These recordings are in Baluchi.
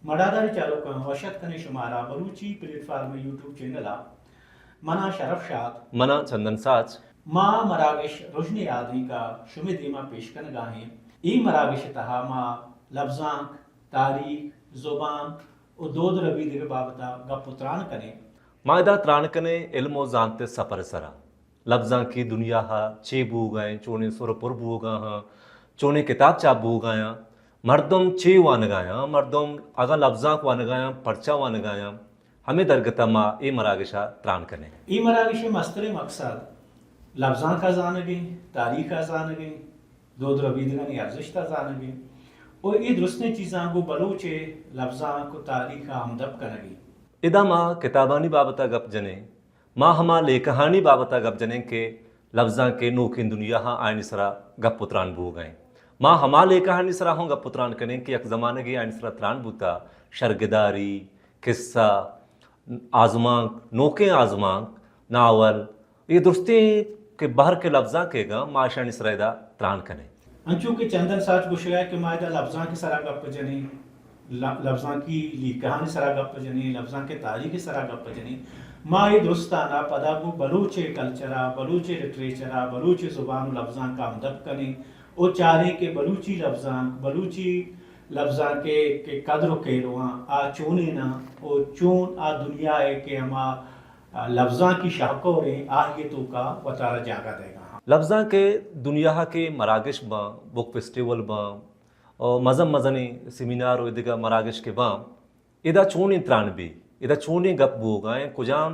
مڑادار چاروکاں، وش اتک کنیں شمارا Balochi plate form YouTube channel ءَ۔ منا شرف شاد۔ منا چندن ساچ۔ ما مراگش رژن آدینک ءَ شمے دیما پیش کنگا ایں۔ اے مراگش ءِ تہا ما لبزانک، تاریخ، زبان و دود ربیدگ ءِ بابت ءَ گپ و تران کنیں۔ ما ادا تران کنیں علم و زانت ءِ سپر ءِ سرا۔ لبزانکی دنیا ءَ چے بوگا ایں، چونیں سر پر بوگا ہاں، چونیں کتاب چاپ بوگا یاں، مردم چے وانگا یاں، مردم اگاں لبزانک وانگا یاں، پرچا وانگا یاں، ہمے درگت ءَ ما اے مراگش ءَ تران کنیں۔ اے مراگش ءِ مستریں مقصد لبزانک ءَ زانگ ایں، تاریخ ءَ زانگ ایں، دود ربیدگانی ارزشت ءَ زانگ ایں و اے درستیں چیزاں گوں بلوچ ءِ لبزانک و تاریخ ءَ ہمدپ کنگ ایں۔ ادا ما کتابانی بابت ءَ گپ جنیں۔ ما ہما لیکہانی بابت ءَ گپ جنیں کہ لبزانک ءِ نوکیں دنیا ءَ آیانی سرا گپ و تران بوگ ءَ ایں۔ ما ہما لیکہانی سرا ہوں گپ و تران کنیں کہ یک زمانگے آیانی سرا تران بوتا، شرگداری، قصہ، آزمانک، نوکیں آزمانک، ناول، اے درستیں کہ بہر کہ لبزانک ئیگاں، ما اشانی سرا ادا تران کنیں۔ انچو کہ چندن ساچ گوشگا کہ ما ادا لبزانک ءِ سرا گپ جنیں، ل-، لبزانکی لیکہانی سرا گپ جنیں، لبزانک ءِ تاریخ ءِ سرا گپ جنیں، ما اے درستانا پدا گوں بلوچ ءِ کلچر ءَ، بلوچ ءِ لٹریچر ءَ، بلوچ ءِ زبان و لبزانک ءَ ہمدپ کنیں و چاریں کہ بلوچی لبزانک، بلوچی لبزانک ءِ کہ قدر و کیلواں آ چونیں آں و چون آ دنیا ءِ کہ ہما لبزانکی شاہکور ایں، آئی ءِ توکا وتارا جاگہ دئیگا ہاں۔ لبزانک ءِ دنیا ءَ کہ مراگش باں، بک فیسٹیول باں، و مزن مزنیں سیمینار و دگہ مراگش کہ باں، ادا چونیں تران بی، ادا چونیں گپ بوگا ایں، کجام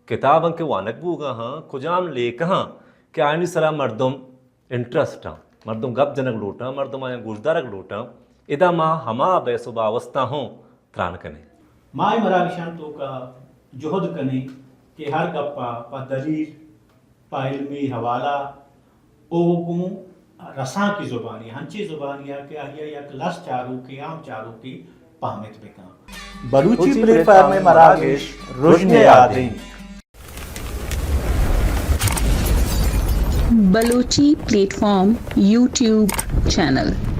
کتاباں کہ وانگ بوگا ہاں، کجام لیکہاں کہ آیانی سرا مردم انٹرسٹ آں، مردم گپ جنگ لوٹاں، مردم آیاں گوشدارگ لوٹاں، ادا ما ہما بحث و باوستاں ہوں تران کنیں۔ ما اے مراگشانی توکا جہد کنیں کہ ہر گپا پہ دلیل، پہ علمی حوالہ او گوں رسانکی زبانی، ہنچیں زبانی ءَ کہ آئی ءَ یک لس چاروکے، عام چاروکے پہمت بکن۔ بلوچی پلیٹ فارم ءِ مراگش رژن آدینک۔ Balochi plate form YouTube channel.